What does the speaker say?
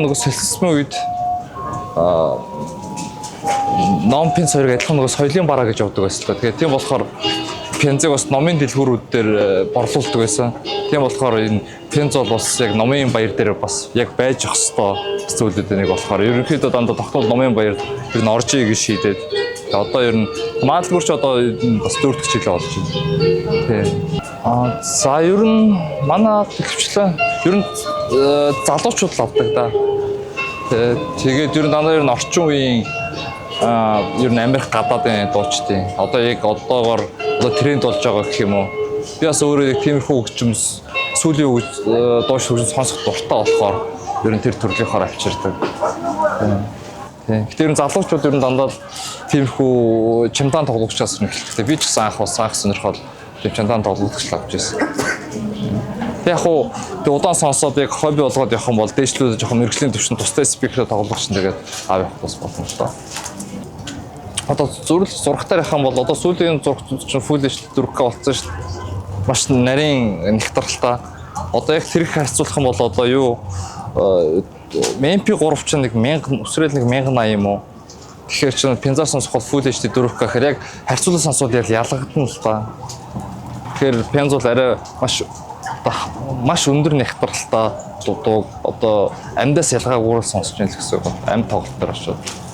нөгөө социализмын үед ном пенз хоёрыг адилхан нөгөө соёлын бараа гэж явдаг байсан л та. Тэгээд тийм болохоор пензыг бас номын дэлгүүрүүд дээр борлуулдаг байсан. Тийм болохоор энэ пенз бол бас яг номын баяр дээр бас яг байж ах хэвээр зүйлүүдийн нэг болохоор ерөнхийдөө дандаа тогтмол номын баяр ер нь орж ий гэж шийдээд, тэгээд одоо ер нь маадлагүр ч одоо бас дөрөвдөг хичээлээ болж байна. Тийм. Аа, за, ер нь манай ихэвчлэн ер нь залуучууд л авдаг да. Тэгээд ер нь дандаа ер нь орчин үеийн ер нь Америк гадаадын дуучдын одоо яг одоогоор одоо тренд болж байгаа гэх юм уу. Би бас өөрөө яг тиймэрхүү хөгжим, сүүлийн үе дууш хөгжим сонсох дуртай болохоор ер нь тэр төрлийнхоор авчирдаг. Тийм. Гэтэ ер нь залуучууд ер нь дандаа л тиймэрхүү чемодан тоглогчоос нь эхэлдэг. Би ч гэсэн анх бас анх сонирхол тийм чемодан тоглогч л авч ирсэн. Тэг яг хуу тэг удаан сонсоод яг хобби болгоод явах юм бол дээшлүүд жоохон мэргэжлийн түвшин тустай speaker тоглох чинь тэгээд аав явах бас боломжтой. Одоо зүрл зурагтаар явах юм бол одоо сүүлийн зураг чинь Full HD 4K болсон шүү дээ. Маш нарийн нягтралтай. Одоо яг тэр их харьцуулах юм бол одоо юу MP3 чинь нэг 1000 өсрөөл нэг 1080 юм уу? Тэгэхээр чинь пензаар сонсох бол Full HD 4K гэхээр яг харьцуулан сонсвол яг ялгагдана л та. Тэгэхээр пенз бол арай маш одоо маш өндөр нягтралтай дууг одоо амьдаас ялгаагүйгээр сонсож байна л гэсэн үг. Амьд тоглолт дээр очиод.